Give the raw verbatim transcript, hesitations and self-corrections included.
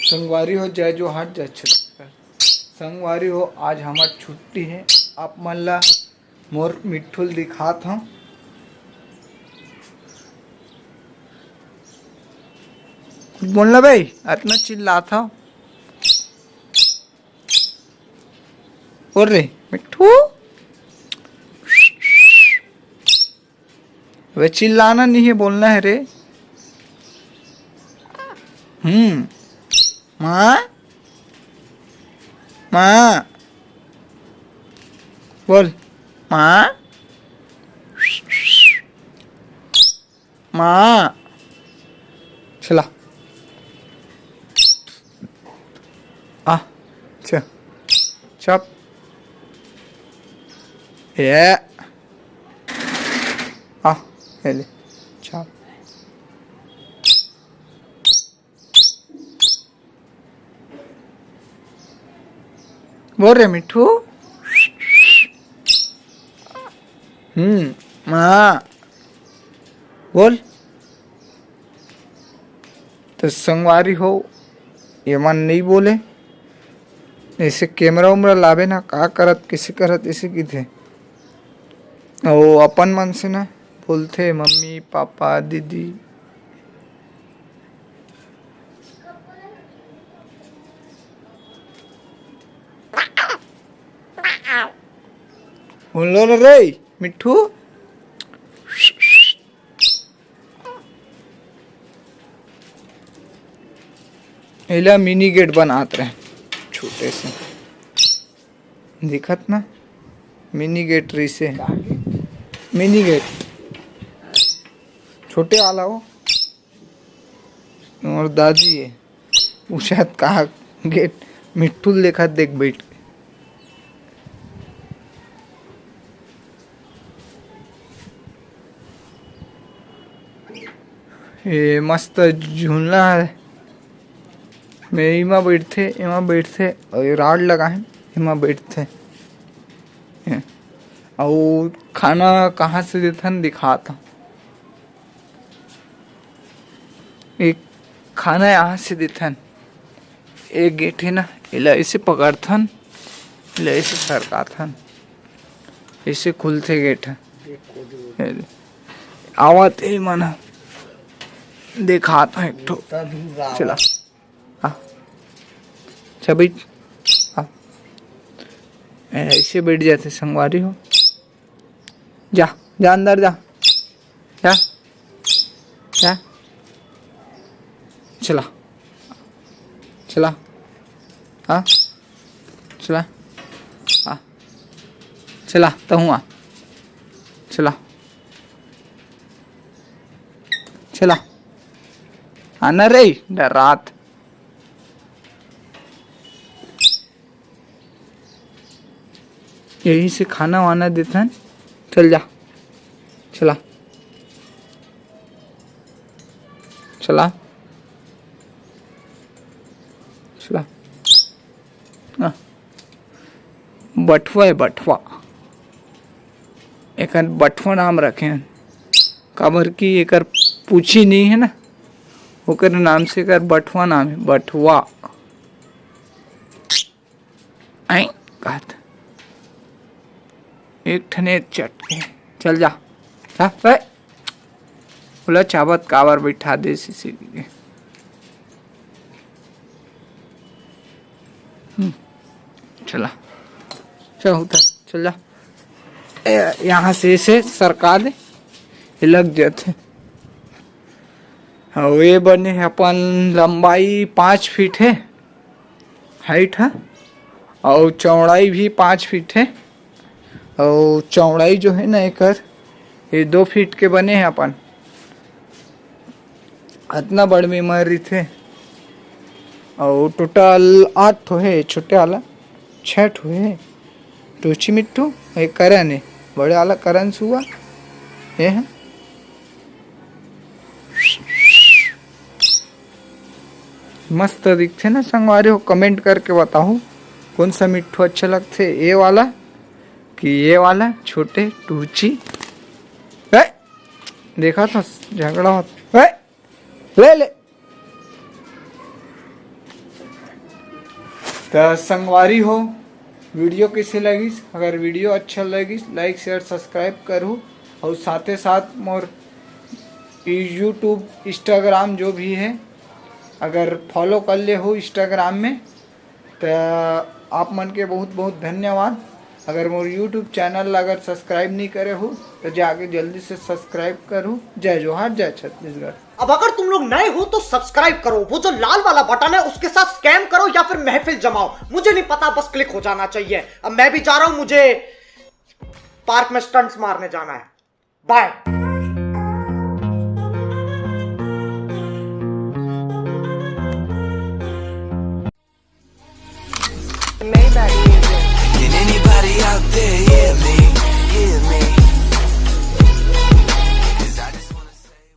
संगवारी हो, जय जोहार, जय छत्तीसगढ़। संगवारी हो, आज हमर छुट्टी हे। आप मन ला मोर मिट्ठू ल दिखात हंव। कुछ बोलना भाई, अतना चिल्लात हव। बोल रे मिट्ठू। अबे चिल्लाना नहीं है, बोलना है रे। हम्म। माँ, माँ, बोल। माँ, माँ। चला। आ, च-, चप। ए। आ, ये ले। चप। बोल रे मिट्ठू। हम्म, माँ। बोल। तो संगवारी हो, ये मन नहीं बोले। ऐसे कैमरा उमरा लाबे ना, का करत, किसे करत, इसे किथे। ओ अपन मन से ना बोलथे, मम्मी, पापा, दीदी। बोलो ना रे, मिट्ठू। एला मिनी गेट बनात रहे, छोटे से, दिखत ना, मिनी गेट रहिसे। मिनी गेट, छोटे वाला हो। और दादी है, पूछत का गेट, मिट्ठू ल देखत देख बैठ के। ये मस्त झूलना है। मैं एमा बैठथे, एमा बैठथे, और ये राड लगा है, एमा बैठथे। ये, और खाना कहाँ से देथन दिखात हूँ। एक खाना यहाँ से देथन, एक गेट है ना, एला ऐसे पकड़थन, एला ऐसे सरकाथन, ऐसे खुलथे गेट ह। आवत हे मन ह, देखात हूँ एक ठो। चला, आ, अच्छा बैठ, आ, ऐसे बैठ जाते संगवारी हो। जा, जा अंदर जा, जा, जा। चला, चला, हाँ, चला, आ, चला, तहूँ आ, चला, चला, आना रे, डरात। यही से खाना वाना देथन। चल जा, चला, चला, चला। हाँ। बठवा है, बठवा। एकर बठवा नाम रखे हन, काबर कि एकर पूछी नहीं है ना, ओकर नाम से एकर बठवा नाम है, बठवा। आई कहत, एक ठने चटके, चल जा, जा, ए, ओला चाबत काबर बैठा दे सीसी के। हम्म, चला, चल उतर, चल जा। ए, यहाँ से, से सरका दे, ये लग जाथे। अउ ये बने हे अपन, लंबाई पाँच फीट है, हाइट है, अउ चौड़ाई भी पाँच फीट है, अउ चौड़ाई जो है ना एकर, ये दो फीट के बने हे अपन। अतना बड़ में मर रहिथे। अउ टोटल आठ ठो हे, छोटे वाला छः ठो हे। टूची मिट्ठू, ये करन हे, बड़े वाला करन सुआ, ये है। मस्त दिखथे ना संगवारी हो, कमेंट करके बताहू कौन सा मिट्ठू अच्छा लगथे, ये वाला कि ये वाला छोटे टूची। ए, देखा था झगड़ा होता। ए, ले ले। त संगवारी हो, वीडियो कइसे लगिस? अगर वीडियो अच्छा लगिस, लाइक, शेयर, सब्सक्राइब करहू, और साथे साथ मोर यूट्यूब, इंस्टाग्राम जो भी है, अगर फॉलो कर ले हो इंस्टाग्राम में, त आप मन के बहुत बहुत धन्यवाद। अगर मोर यूट्यूब चैनल ला अगर सब्सक्राइब नहीं करे हो, तो जाके जल्दी से सब्सक्राइब करो। जय जोहार, जय छत्तीसगढ़। अब अगर तुम लोग नए हो तो सब्सक्राइब करो, वो जो लाल वाला बटन है उसके साथ स्कैम करो या फिर महफिल जमाओ, मुझे नहीं पता, बस क्लिक हो जाना चाहिए। अब मैं भी जा रहा हूँ, मुझे पार्क में स्टंट्स मारने जाना है। बाय।